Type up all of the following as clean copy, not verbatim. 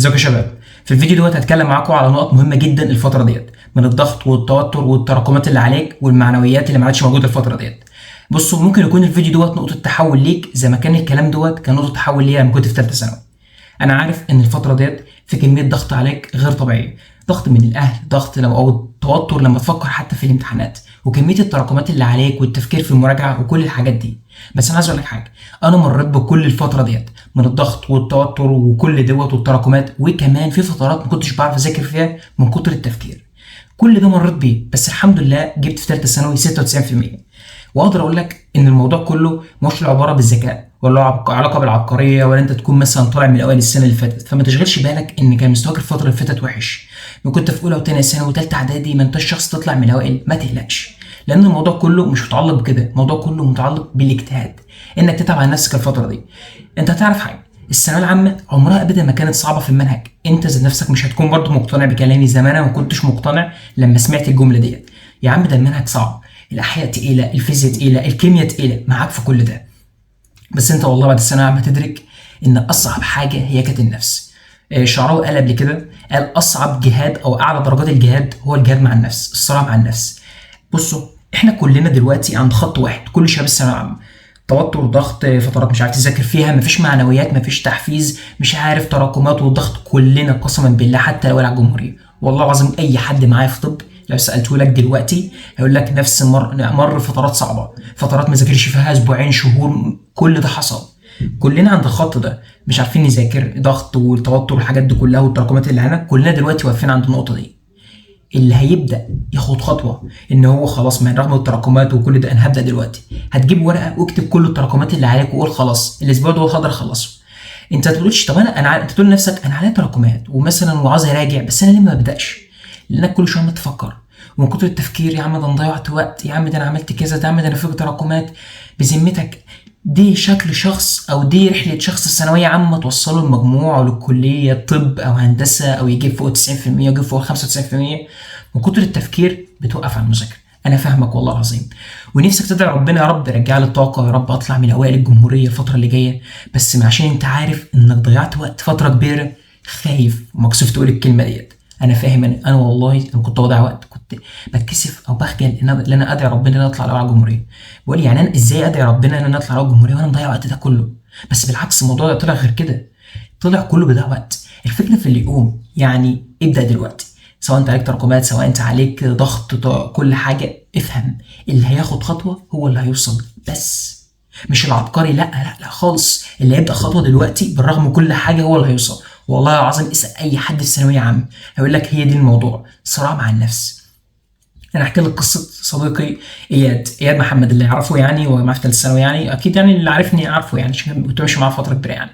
ازيكم يا شباب؟ في الفيديو دوت هتكلم معاكم على نقط مهمة جدا الفترة ديت، من الضغط والتوتر والتراكمات اللي عليك والمعنويات اللي ما عادش موجودة الفترة ديت. بصوا، ممكن يكون الفيديو دوت نقطة تحول ليك زي ما كان الكلام دوت كان نقطة تحول ليا لما كنت في ثالثة ثانوي. انا عارف ان الفترة ديت في كمية ضغط عليك غير طبيعية، ضغط من الاهل، ضغط لو او توتر لما تفكر حتى في الامتحانات، وكمية التراكمات اللي عليك والتفكير في المراجعة وكل الحاجات دي. بس انا عايز اقول لك حاجة، انا مريت بكل الفترة ديت من الضغط والتوتر وكل دوت والتراكمات، وكمان في فترات ما كنتش بعرف اذاكر فيها من كتر التفكير. كل ده مريت بيه، بس الحمد لله جبت في ثالثة ثانوي 96%. واقدر اقول لك ان الموضوع كله مش له عبارة بالذكاء ولا علاقة بالعبقريه، ولا انت تكون مثلا طالع من اوائل السنة اللي فاتت، فما تشغلش بالك ان كان مستواك الفترة اللي فاتت وحش. ما كنت في اولى وثانيه ثانوي وثالثه اعدادي ما انتش شخص تطلع من الاوائل، ما تقلقش، لان الموضوع كله مش متعلق بكده. الموضوع كله متعلق بالاجتهاد، انك تتعب على نفسك الفترة دي. انت هتعرف حاجة، الثانوية العامة عمرها ابدا ما كانت صعبة في المنهج. انت ذات نفسك مش هتكون برضو مقتنع بكلامي زي ما انا ما كنتش مقتنع لما سمعت الجملة ديت. يا عم ده المنهج صعب، الاحياء تقيلة، الفيزياء تقيلة، الكيمياء تقيلة، معاك في كل ده. بس انت والله بعد الثانوية العامة تدرك ان اصعب حاجة هي كانت النفس. شعراوي قال قبل كده، قال اصعب جهاد او اعلى درجات الجهاد هو الجهاد مع النفس، الصراع مع النفس. بصوا، احنا كلنا دلوقتي عند خط واحد، كل شباب الثانوية العامة توتر، ضغط، فترات مش عارف تذاكر فيها، مفيش معنويات، مفيش تحفيز، مش عارف، تراكمات والضغط. كلنا قسما بالله حتى لو على الجمهورية، والله العظيم اي حد معايا في طب لو سالته لك دلوقتي هيقول لك نفس مر فترات صعبة، فترات ما ذاكرش فيها اسبوعين، شهور، كل ده حصل. كلنا عند الخط ده، مش عارفين نذاكر، ضغط والتوتر والحاجات دي كلها والتراكمات اللي علينا، كلنا دلوقتي واقفين عند النقطة دي. اللي هيبدا ياخد خطوة ان هو خلاص من رغم التراكمات وكل ده انا هبدا دلوقتي، هتجيب ورقة واكتب كل التراكمات اللي عليك وقول خلاص الاسبوع ده هقدر اخلصه. انت تقولش طب انا انت تقول لنفسك انا عليا تراكمات ومثلا وعاوز اراجع، بس انا ليه ما ببداش؟ لانك كل شوية عمال تفكر، ومن كتر التفكير يا عم ده انا ضيعت وقت، يا عم ده انا عملت كذا، ده يا عم ده انا في تراكمات. بذمتك دي شكل شخص او دي رحله شخص الثانوية عامة توصله المجموع للكليه طب او هندسة او يجيب فوق 90% يجيب فوق 95%؟ من كتر التفكير بتوقف على المذاكرة. انا فاهمك والله العظيم، ونفسك تدعي ربنا يا رب رجع لي الطاقة، يا رب اطلع من اوائل الجمهورية الفترة اللي جاية، بس عشان انت عارف انك ضيعت وقت فترة كبيرة، خايف ومكسوف تقول الكلمة ديت. انا فاهم، انا والله انا كنت واضع وقت، كنت بتكسف او بخجل ان انا ادعي ربنا ان انا اطلع الاول على الجمهورية. بقول يعني انا ازاي ادعي ربنا ان انا اطلع الاول على الجمهورية وانا مضيع وقت ده كله؟ بس بالعكس الموضوع ده طلع غير كده، طلع كله بيضيع وقت. الفكرة في اللي يقوم، يعني ابدا دلوقتي، سواء انت عليك تراكمات، سواء انت عليك ضغط، كل حاجة. افهم اللي هياخد خطوة هو اللي هيوصل، بس مش العبقري، لا لا لا خالص. اللي هيبدا خطوة دلوقتي بالرغم من كل حاجة هو اللي هيوصل. والله العظيم اسال اي حد في ثانوية عامة هيقول لك هي دي الموضوع، صراع مع النفس. انا احكي لك قصة صديقي اياد محمد، اللي يعرفه يعني ومعاه في ثالثة ثانوي، يعني اكيد يعني اللي عارفني عارفه يعني، عشان كنت ماشي معاه فترة كبيرة يعني.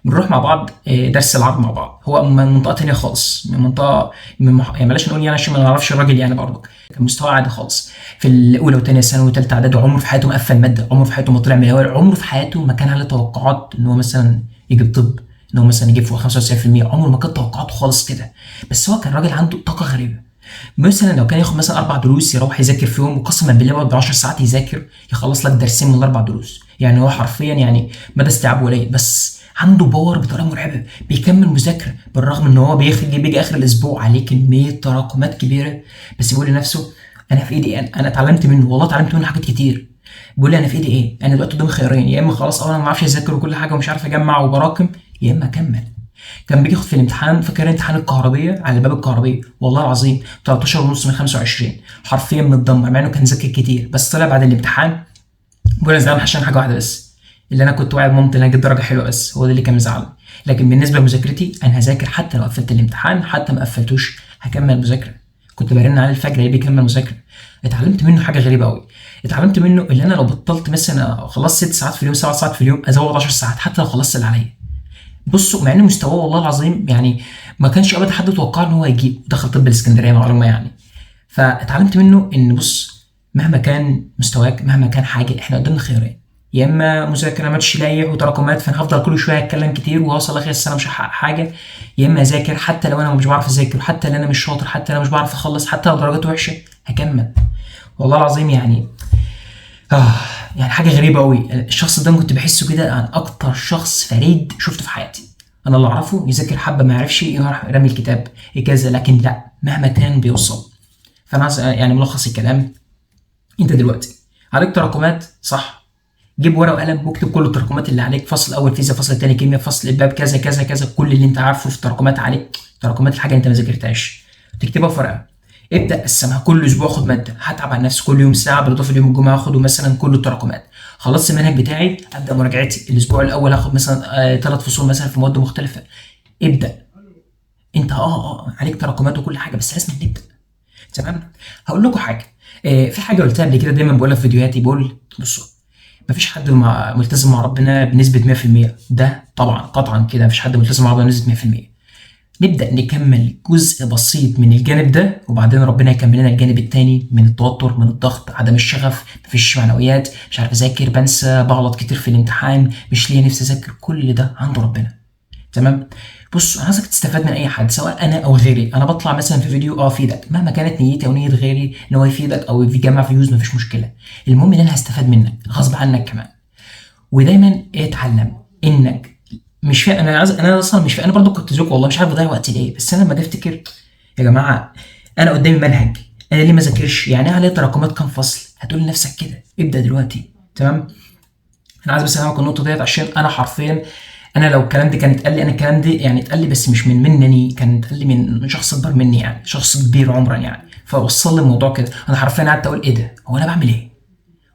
بنروح مع بعض درس العرب مع بعض. هو من منطقة ثانية خالص، من منطقة يعني بلاش نقول يعني عشان ما نعرفش الراجل يعني، برضه كان مستوى عادي خالص في الاولى وثانيه ثانوي وثالثه اعدادي. عمره في حياته ما قفل مادة، عمره في حياته ما طلع من الاول، عمره في حياته ما كان عليه توقعات ان هو مثلا يجيب طب، ان هو مثلا يجيب فوق 95%، عمره ما كانت توقعاته خالص كده. بس هو كان راجل عنده طاقة غريبة. مثلا لو كان ياخد مثلا 4 دروس يروح يذاكر فيهم، وقسما بالله يقعد 10 ساعات يذاكر يخلص لك درسين من ال4 دروس. يعني هو حرفيا يعني مدى استيعابه قليل، بس عنده power بطريقة مرعبة، بيكمل مذاكرة بالرغم ان هو بيجي اخر الاسبوع عليه كمية تراكمات كبيرة. بس بيقول لنفسه انا في ايدي ايه؟ انا اتعلمت منه والله، اتعلمت منه حاجات كتير. بيقول لي انا في ايدي ايه؟ انا دلوقتي قدامي خيارين، يا اما خلاص انا ما اعرفش اذاكر وكل حاجة ومش عارف اجمع وبراكم، يا اما اكمل. كان بيجي ياخد في الامتحان، فاكر امتحان الكهربيه على باب الكهربيه، والله العظيم 13.5 من 25، حرفيا متدمر، مع انه كان ذاكر كتير. بس طلع بعد الامتحان بيقول انا زعلان عشان حاجة واحدة بس، اللي انا كنت واعد مامتي ان انا اجيب درجه حلوة، بس هو ده اللي كان مزعلني. لكن بالنسبة لمذاكرتي انا هذاكر حتى لو قفلت الامتحان، حتى ما قفلتوش هكمل مذاكرة. كنت برن عليه الفجر ايه بيكمل مذاكرة. اتعلمت منه حاجة غريبة قوي، اتعلمت منه اللي انا لو بطلت مثلا خلصت 6 ساعات في اليوم، 7 ساعات في اليوم، ازود 10 ساعات حتى لو خلصت اللي عليا. بصوا، مع ان مستواه والله العظيم يعني ما كانش ابدا حد توقع ان هو يجيب، دخل طب الاسكندرية معلومة يعني. فاتعلمت منه ان بص، مهما كان مستواك، مهما كان حاجة، احنا قدامنا خيارين، يا اما مذاكرة ما تشلايح وتراكمات فانا هفضل كل شوية اتكلم كتير وهوصل اخر السنة مش هحقق حاجة، يا اما اذاكر حتى لو انا مش بعرف اذاكر، حتى لو انا مش شاطر، حتى لو انا مش بعرف اخلص، حتى لو درجاتي وحشة هكمل. والله العظيم يعني يعني حاجة غريبة قوي. الشخص ده كنت بحسه كده عن اكتر شخص فريد شفته في حياتي. انا اللي اعرفه يذاكر حبه ما يعرفش يروح رامي الكتاب كذا، لكن لا، مهما كان بيوصل. فانا عايز يعني ملخص الكلام، انت دلوقتي عليك تراكمات صح، جيب ورقة وقلم واكتب كل التراكمات اللي عليك، فصل اول فيزياء، فصل تاني كيمياء، فصل الباب كذا كذا كذا، كل اللي انت عارفه في تراكمات عليك، تراكمات الحاجة انت ما ذاكرتهاش تكتبها في ورقة. ابدا قسمها، كل اسبوع خد مادة، هتعب على نفسي كل يوم ساعة، بالاضافة ليوم الجمعة هاخده مثلا كل التراكمات. خلصت المنهج بتاعي ابدا مراجعتي، الاسبوع الاول هاخد مثلا 3 فصول مثلا في مواد مختلفة. ابدا انت عليك تراكمات وكل حاجة، بس لازم نبدا. تمام. هقول لكم حاجة، في حاجة قلتها قبل كده دايما بقولها في فيديوهاتي، بقول بصوا مفيش حد ملتزم مع ربنا بنسبة 100%، ده طبعا قطعا كده مفيش حد ملتزم مع ربنا بنسبة 100%. نبدا نكمل جزء بسيط من الجانب ده، وبعدين ربنا يكمل لنا الجانب الثاني من التوتر، من الضغط، عدم الشغف، مفيش معنويات، مش عارف اذاكر، بنسى، بغلط كتير في الامتحان، مش ليا نفسي اذاكر، كل ده عند ربنا. تمام. بص انا عايزك تستفاد من اي حد سواء انا او غيري. انا بطلع مثلا في فيديو افيدك، مهما كانت نيتي او نيه غيري ان هو يفيدك او يجمع views مفيش مشكلة، المهم ان انا هستفاد منك غصب عنك كمان. ودايما اتعلم انك مش فاهم، انا اصلا مش فاهم، انا برضو كنت زيكم والله مش عارف اضيع وقتي ليه، بس انا لما اجي افتكر يا جماعة انا قدامي منهج، انا ليه ما ذاكرش؟ يعني ايه عليا تراكمات كام فصل؟ هتقول لنفسك كده ابدا دلوقتي. تمام. انا عايز بس افهمك النقطة ديت، عشان انا حرفيا انا لو الكلام ده كان اتقال لي، انا الكلام ده يعني اتقال لي بس مش من منني، كان اتقال لي من شخص اكبر مني، يعني شخص كبير عمرا يعني، فوصل لي الموضوع كده. انا حرفيا قعدت اقول ايه ده، هو انا بعمل ايه؟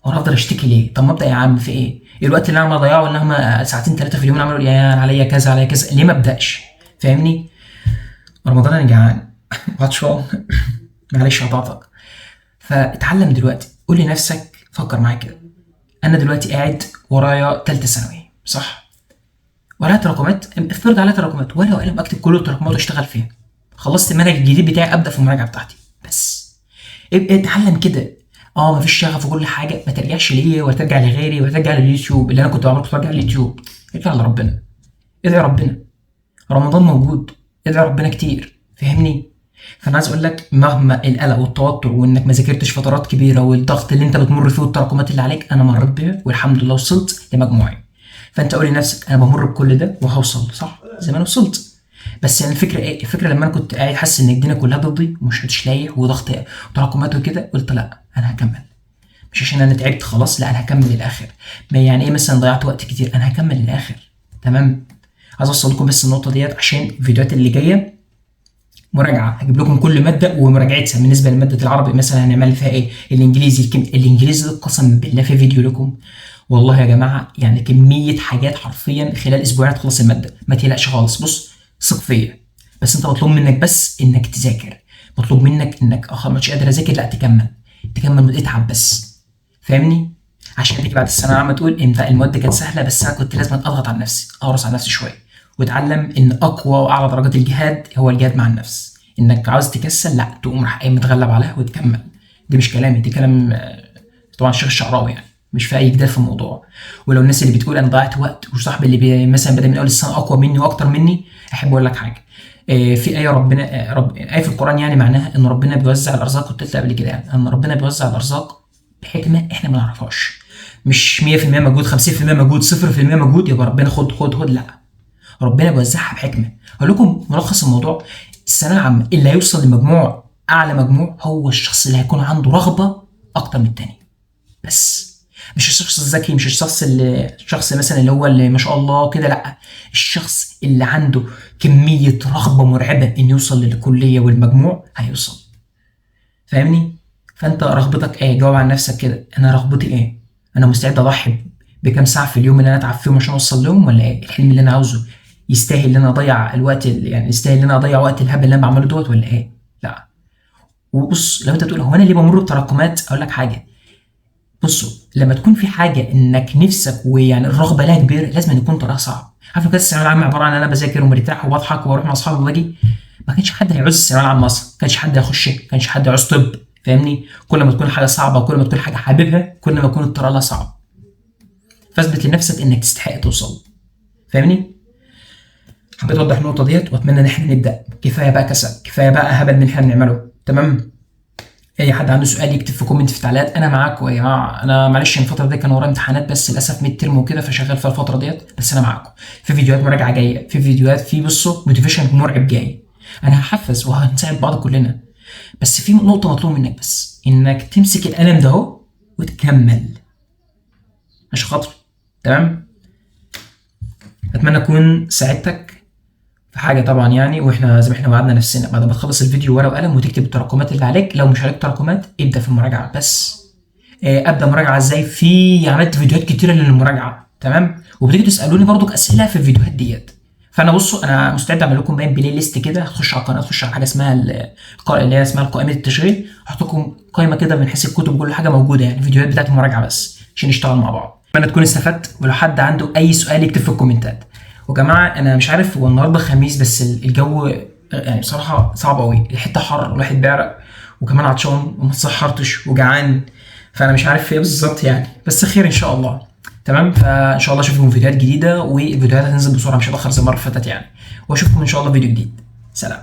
هو انا افضل اشتكي ليه؟ طب ما ابدا يا عم، في ايه؟ الوقت اللي انا بضيعه ان انا ساعتين 3 في اليوم انا عمال يا عليا كذا عليا كذا، ليه ما ابداش؟ فاهمني؟ رمضان انا جعان عطشان معلش هقطعك. فاتعلم دلوقتي، قول لنفسك، فكر معايا كده، انا دلوقتي قاعد ورايا ثالثة ثانوي صح؟ ورايا تراكمات، افترض عليا تراكمات، ورقة وقلم اكتب كل التراكمات واشتغل فيها. خلصت المنهج الجديد بتاعي ابدا في المراجعة بتاعتي. بس اتعلم كده. مفيش شغف وكل حاجة، ما ترجعش ليا ولا ترجع لغيري ولا ترجع لليوتيوب اللي انا كنت بعمله، كنت برجع لليوتيوب. ارجع لربنا، ادعي ربنا، رمضان موجود، ادعي ربنا كتير، فاهمني؟ فانا عايز اقول لك مهما القلق والتوتر وانك ما ذاكرتش فترات كبيرة والضغط اللي انت بتمر فيه والتراكمات اللي عليك، انا مريت بيها والحمد لله وصلت لمجموعي. فانت قول لنفسك انا بمر بكل ده وهوصل، صح؟ زي ما انا وصلت. بس يعني الفكرة ايه؟ الفكرة لما انا كنت قاعد حاسس ان الدنيا كلها ضدي ومش لايق وضغط وتراكمات وكده، قلت لا انا هكمل، مش عشان انا تعبت خلاص، لا انا هكمل للاخر. ما يعني ايه مثلا ضيعت وقت كتير، انا هكمل للاخر. تمام. عايز اوصل لكم بس النقطة ديت عشان الفيديوهات اللي جاية مراجعه، هجيب لكم كل مادة ومراجعتها. بالنسبة لمادة العربي مثلا هنعمل فيها ايه، الانجليزي، الانجليزي ده قسم بالله في فيديو لكم والله يا جماعة، يعني كمية حاجات حرفيا خلال اسبوعين هتخلص المادة، ما تقلقش خالص. بص ثق فيا، بس انت مطلوب منك بس انك تذاكر، مطلوب منك انك مش قادر اذاكر، لا تكمل تكمل اتعب بس، فاهمني؟ عشان تيجي بعد الثانوية العامة تقول انت المواد كانت سهلة بس انا كنت لازم اضغط على نفسي، اقرص على نفسي شوية، واتعلم ان اقوى واعلى درجات الجهاد هو الجهاد مع النفس. انك عاوز تكسل لا تقوم راح قايم متغلب عليها وتكمل. دي مش كلامي، دي كلام طبعا الشيخ الشعراوي، يعني مش في اي جدال في الموضوع. ولو الناس اللي بتقول انا ضيعت وقت وصاحبي اللي مثلا بدا من اول السنة اقوى مني واكتر مني، احب اقول لك حاجة، في ايه ربنا ايه في القران يعني معناها ان ربنا بيوزع الارزاق، كنت قلت قبل كده يعني ان ربنا بيوزع الارزاق بحكمه احنا ما نعرفهاش. مش 100% مجهود، 50% مجهود، 0% مجهود يبقى ربنا خد خد خد، لا ربنا بيوزعها بحكمه. هقول لكم ملخص الموضوع، الثانوية العامة اللي هيوصل لمجموع اعلى مجموع هو الشخص اللي هيكون عنده رغبة اكتر من التاني، بس مش الشخص الذكي، مش الشخص اللي الشخص مثلا اللي هو اللي ما شاء الله كده، لا الشخص اللي عنده كمية رغبة مرعبة ان يوصل للكليه والمجموع هيوصل، فاهمني؟ فانت رغبتك ايه؟ جاوب عن نفسك كده، انا رغبتي ايه؟ انا مستعد اضحي بكام ساعة في اليوم اللي انا اتعب فيهم عشان اوصل لهم ولا ايه؟ الحلم اللي انا عاوزه يستاهل ان انا اضيع الوقت، يعني يستاهل ان انا اضيع وقت الهبل اللي انا بعمله دوت ولا ايه؟ لا. وبص لو انت تقول هو انا ليه بمر بتراكمات، اقول لك حاجة، بصوا لما تكون في حاجة انك نفسك ويعني الرغبة لها كبيرة لازم يكون طريقها صعب. عارف كده الثانوية العامة عبارة عن انا بذاكر ومرتاح وبضحك واروح مع اصحابي واجي، ما كانش حد هيعوز الثانوية العامة اصلا، ما كانش حد هيخش، ما كانش حد هيعوز طب، فاهمني؟ كل ما تكون حاجة صعبة وكل ما تكون حاجة حاببها كل ما يكون الطريق لها صعب. فاثبت لنفسك انك تستحق توصل، فاهمني؟ حبيت اوضح النقطة ديت واتمنى ان احنا نبدا، كفاية بقى كسل، كفاية بقى هبل من اللي احنا بنعمله، تمام؟ اي حد عنده سؤال يكتب في comment في التعليقات، انا معاكم يا جماعة. انا معلش الفترة دي كان ورايا امتحانات بس للاسف midterm وكده، فشغال في الفترة ديت، بس انا معاكم. في فيديوهات مراجعه جاية، في فيديوهات، في بصوا motivation مرعب جاي، انا هحفز وهنساعد بعض كلنا. بس في نقطة مطلوب منك بس، انك تمسك القلم ده اهو وتكمل عشان خاطري. تمام؟ اتمنى اكون ساعدتك في حاجة طبعا يعني، واحنا زي ما احنا وعدنا نفسنا بعد ما تخلص الفيديو ورقة وقلم وتكتب التراكمات اللي عليك. لو مش عليك تراكمات ابدا في المراجعة بس. ابدا مراجعه ازاي؟ في عملت فيديوهات كتيرة للمراجعة، تمام؟ وبتيجوا تسالوني برضو اسئلة في الفيديوهات ديت، فانا بصوا انا مستعد اعمل لكم باين playlist كده. هتخش على القناة، تخش على حاجة اسمها اللي هي اسمها قائمة التشغيل، هحط لكم قائمة كده من حيث الكتب وكل حاجة موجودة، يعني فيديوهات بتاعت المراجعة بس عشان نشتغل مع بعض. اتمنى تكون استفدت، ولو حد عنده اي سؤال يكتب في الكومنتات. وجماعه انا مش عارف هو النهارده خميس، بس الجو يعني بصراحة صعب قوي، الحتة حر والواحد بيعرق وكمان عطشان وما اتسحرتش وجعان، فانا مش عارف ايه بالظبط يعني، بس خير ان شاء الله. تمام؟ فان شاء الله اشوفكم في فيديوهات جديدة، والفيديوهات هتنزل بسرعة مش هتاخر زي المرة اللي فاتت يعني، واشوفكم ان شاء الله في فيديو جديد. سلام.